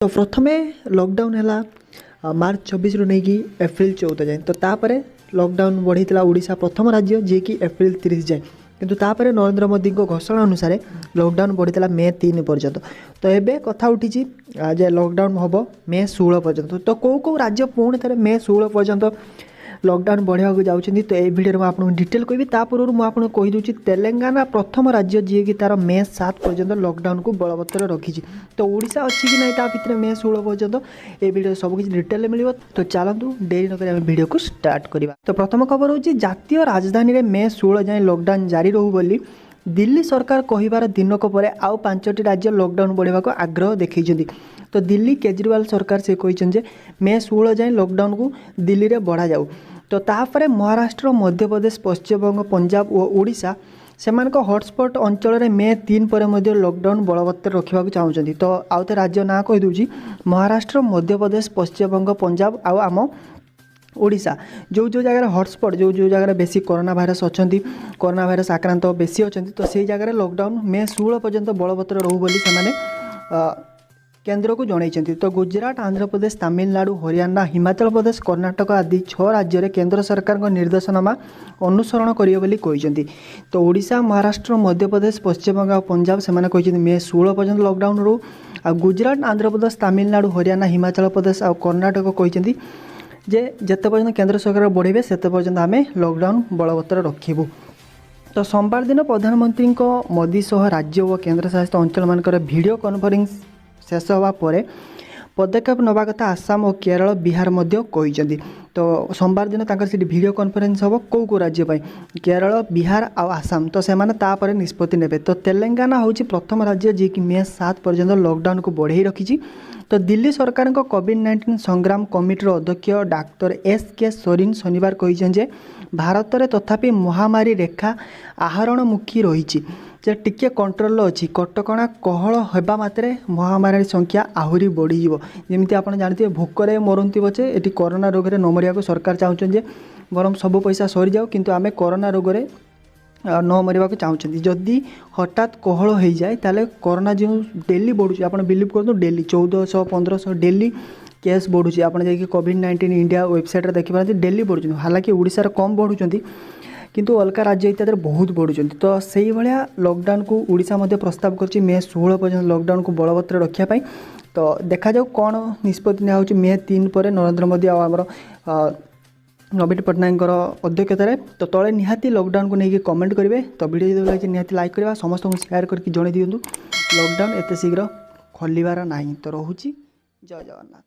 ତ ପ୍ରଥମେ ଲକଡାଉନ୍ ହେଲା ମାର୍ଚ୍ଚ 26ରୁ ନେଇକି ଏପ୍ରିଲ 14 ଯାଏଁ। ତ ତାପରେ ଲକଡାଉନ୍ ବଢ଼େଇଥିଲା ଓଡ଼ିଶା, ପ୍ରଥମ ରାଜ୍ୟ ଯିଏକି ଏପ୍ରିଲ 30 ଯାଏଁ। କିନ୍ତୁ ତାପରେ ନରେନ୍ଦ୍ର ମୋଦିଙ୍କ ଘୋଷଣା ଅନୁସାରେ ଲକଡାଉନ୍ ବଢ଼ିଥିଲା ମେ 3 ପର୍ଯ୍ୟନ୍ତ। ତ ଏବେ କଥା ଉଠିଛି ଯେ ଲକଡାଉନ୍ ହେବ ମେ 16 ପର୍ଯ୍ୟନ୍ତ। ତ କେଉଁ କେଉଁ ରାଜ୍ୟ ପୁଣି ଥରେ ମେ 16 ପର୍ଯ୍ୟନ୍ତ ଲକଡାଉନ୍ ବଢ଼ିବାକୁ ଯାଉଛନ୍ତି, ତ ଏଇ ଭିଡ଼ିଓରେ ମୁଁ ଆପଣଙ୍କୁ ଡିଟେଲ୍ କହିବି। ତା ପୂର୍ବରୁ ମୁଁ ଆପଣଙ୍କୁ କହିଦେଉଛି, ତେଲେଙ୍ଗାନା ପ୍ରଥମ ରାଜ୍ୟ ଯିଏକି ତା'ର ମେ 7 ପର୍ଯ୍ୟନ୍ତ ଲକଡାଉନ୍କୁ ବଳବତ୍ତର ରଖିଛି। ତ ଓଡ଼ିଶା ଅଛି କି ନାହିଁ ତା ଭିତରେ ମେ 16 ପର୍ଯ୍ୟନ୍ତ, ଏ ଭିଡ଼ିଓ ସବୁକିଛି ଡିଟେଲ୍ ମିଳିବ। ତ ଚାଲନ୍ତୁ, ଡେରି ନକରି ଆମେ ଭିଡ଼ିଓକୁ ଷ୍ଟାର୍ଟ କରିବା। ତ ପ୍ରଥମ ଖବର ହେଉଛି, ଜାତୀୟ ରାଜଧାନୀରେ ମେ 16 ଯାଏଁ ଲକଡାଉନ୍ ଜାରି ରହୁ ବୋଲି ଦିଲ୍ଲୀ ସରକାର କହିବାର ଦିନକ ପରେ ଆଉ 5ଟି ରାଜ୍ୟ ଲକଡାଉନ୍ ବଢ଼ିବାକୁ ଆଗ୍ରହ ଦେଖାଇଛନ୍ତି। ତ ଦିଲ୍ଲୀ କେଜରିୱାଲ ସରକାର ସେ କହିଛନ୍ତି ଯେ ମେ 16 ଯାଏଁ ଲକଡାଉନ୍କୁ ଦିଲ୍ଲୀରେ ବଢ଼ାଯାଉ। ତ ତାପରେ ମହାରାଷ୍ଟ୍ର, ମଧ୍ୟପ୍ରଦେଶ, ପଶ୍ଚିମବଙ୍ଗ, ପଞ୍ଜାବ ଓ ଓଡ଼ିଶା ସେମାନଙ୍କ ହଟସ୍ପଟ୍ ଅଞ୍ଚଳରେ ମେ 3 ପରେ ମଧ୍ୟ ଲକଡାଉନ୍ ବଳବତ୍ତର ରଖିବାକୁ ଚାହୁଁଛନ୍ତି। ତ ଆଉ ତ ରାଜ୍ୟ ନାଁ କହିଦେଉଛି, ମହାରାଷ୍ଟ୍ର, ମଧ୍ୟପ୍ରଦେଶ, ପଶ୍ଚିମବଙ୍ଗ, ପଞ୍ଜାବ ଆଉ ଆମ ଓଡ଼ିଶା। ଯେଉଁ ଯେଉଁ ଜାଗାରେ ହଟସ୍ପଟ୍, ଯେଉଁ ଯେଉଁ ଜାଗାରେ ବେଶୀ କରୋନା ଭାଇରସ୍ ଅଛନ୍ତି, କରୋନା ଭାଇରସ୍ ଆକ୍ରାନ୍ତ ବେଶୀ ଅଛନ୍ତି, ତ ସେଇ ଜାଗାରେ ଲକଡାଉନ୍ ମେ 16 ପର୍ଯ୍ୟନ୍ତ ବଳବତ୍ତର ରହୁ ବୋଲି ସେମାନେ କେନ୍ଦ୍ରକୁ ଜଣାଇଛନ୍ତି। ତ ଗୁଜରାଟ, ଆନ୍ଧ୍ରପ୍ରଦେଶ, ତାମିଲନାଡ଼ୁ, ହରିୟାଣା, ହିମାଚଳ ପ୍ରଦେଶ, କର୍ଣ୍ଣାଟକ ଆଦି 6 ରାଜ୍ୟରେ କେନ୍ଦ୍ର ସରକାରଙ୍କ ନିର୍ଦ୍ଦେଶନାମା ଅନୁସରଣ କରିବେ ବୋଲି କହିଛନ୍ତି। ତ ଓଡ଼ିଶା, ମହାରାଷ୍ଟ୍ର, ମଧ୍ୟପ୍ରଦେଶ, ପଶ୍ଚିମବଙ୍ଗ ଆଉ ପଞ୍ଜାବ ସେମାନେ କହିଛନ୍ତି ମେ 16 ପର୍ଯ୍ୟନ୍ତ ଲକଡାଉନ୍ ରହୁ। ଆଉ ଗୁଜରାଟ, ଆନ୍ଧ୍ରପ୍ରଦେଶ, ତାମିଲନାଡ଼ୁ, ହରିୟାଣା, ହିମାଚଳ ପ୍ରଦେଶ ଆଉ କର୍ଣ୍ଣାଟକ କହିଛନ୍ତି ଯେ ଯେତେ ପର୍ଯ୍ୟନ୍ତ କେନ୍ଦ୍ର ସରକାର ବଢ଼ିବେ ସେତେ ପର୍ଯ୍ୟନ୍ତ ଆମେ ଲକଡାଉନ୍ ବଳବତ୍ତର ରଖିବୁ। ତ ସୋମବାର ଦିନ ପ୍ରଧାନମନ୍ତ୍ରୀଙ୍କ ମୋଦି ସହ ରାଜ୍ୟ ଓ କେନ୍ଦ୍ରଶାସିତ ଅଞ୍ଚଳମାନଙ୍କର ଭିଡ଼ିଓ କନଫରେନ୍ସ ଶେଷ ହେବା ପରେ ପଦକ୍ଷେପ ନେବା କଥା ଆସାମ ଓ କେରଳ, ବିହାର ମଧ୍ୟ କହିଛନ୍ତି। ତ ସୋମବାର ଦିନ ତାଙ୍କର ସେଠି ଭିଡ଼ିଓ କନଫରେନ୍ସ ହେବ କେଉଁ କେଉଁ ରାଜ୍ୟ ପାଇଁ, କେରଳ, ବିହାର ଆଉ ଆସାମ। ତ ସେମାନେ ତାପରେ ନିଷ୍ପତ୍ତି ନେବେ। ତ ତେଲେଙ୍ଗାନା ହେଉଛି ପ୍ରଥମ ରାଜ୍ୟ ଯିଏକି ମେ 7 ପର୍ଯ୍ୟନ୍ତ ଲକଡାଉନ୍କୁ ବଢ଼େଇ ରଖିଛି। ତ ଦିଲ୍ଲୀ ସରକାରଙ୍କ କୋଭିଡ଼ 19 ସଂଗ୍ରାମ କମିଟିର ଅଧ୍ୟକ୍ଷ ଡାକ୍ତର ଏସ୍ କେ ସରିନ ଶନିବାର କହିଛନ୍ତି ଯେ ଭାରତରେ ତଥାପି ମହାମାରୀ ରେଖା ଆହରଣମୁଖୀ ରହିଛି, ଯେ ଟିକିଏ କଣ୍ଟ୍ରୋଲରେ ଅଛି। କଟକଣା କୋହଳ ହେବା ମାତ୍ରେ ମହାମାରୀ ସଂଖ୍ୟା ଆହୁରି ବଢ଼ିଯିବ। ଯେମିତି ଆପଣ ଜାଣିଥିବେ, ଭୋକରେ ମରନ୍ତି ପଛେ ଏଠି କରୋନା ରୋଗରେ ନ ମରିବାକୁ ସରକାର ଚାହୁଁଛନ୍ତି, ଯେ ବରଂ ସବୁ ପଇସା ସରିଯାଉ କିନ୍ତୁ ଆମେ କରୋନା ରୋଗରେ ନ ମରିବାକୁ ଚାହୁଁଛନ୍ତି। ଯଦି ହଠାତ୍ କୋହଳ ହୋଇଯାଏ ତାହେଲେ କରୋନା ଯେଉଁ ଡେଲି ବଢ଼ୁଛି, ଆପଣ ବିଲିଭ୍ କରନ୍ତୁ, ଡେଲି 1400 1500 ଡେଲି କେସ୍ ବଢ଼ୁଛି। ଆପଣ ଯାଇକି କୋଭିଡ଼ 19 ଇଣ୍ଡିଆ ୱେବସାଇଟ୍ରେ ଦେଖିପାରନ୍ତି, ଡେଲି ବଢ଼ୁଛନ୍ତି। ହାଲାକି ଓଡ଼ିଶାରେ କମ୍ ବଢ଼ୁଛନ୍ତି, କିନ୍ତୁ ଅଲଗା ରାଜ୍ୟ ଇତ୍ୟାଦିରେ ବହୁତ ବଢ଼ୁଛନ୍ତି। ତ ସେଇଭଳିଆ ଲକଡାଉନ୍କୁ ଓଡ଼ିଶା ମଧ୍ୟ ପ୍ରସ୍ତାବ କରିଛି ମେ 16 ପର୍ଯ୍ୟନ୍ତ ଲକଡାଉନ୍କୁ ବଳବତ୍ତର ରଖିବା ପାଇଁ। ତ ଦେଖାଯାଉ କ'ଣ ନିଷ୍ପତ୍ତି ନିଆହେଉଛି ମେ 3 ପରେ ନରେନ୍ଦ୍ର ମୋଦି ଆଉ ଆମର ନବୀନ ପଟ୍ଟନାୟକଙ୍କର ଅଧ୍ୟକ୍ଷତାରେ। ତ ତଳେ ନିହାତି ଲକଡାଉନ୍କୁ ନେଇକି କମେଣ୍ଟ କରିବେ। ତ ଭିଡ଼ିଓ ଯଦି ଲାଗିଛି ନିହାତି ଲାଇକ୍ କରିବା, ସମସ୍ତଙ୍କୁ ସେୟାର କରିକି ଜଣାଇ ଦିଅନ୍ତୁ, ଲକଡାଉନ୍ ଏତେ ଶୀଘ୍ର ଖୋଲିବାର ନାହିଁ। ତ ରହୁଛି, ଜୟ ଜଗନ୍ନାଥ।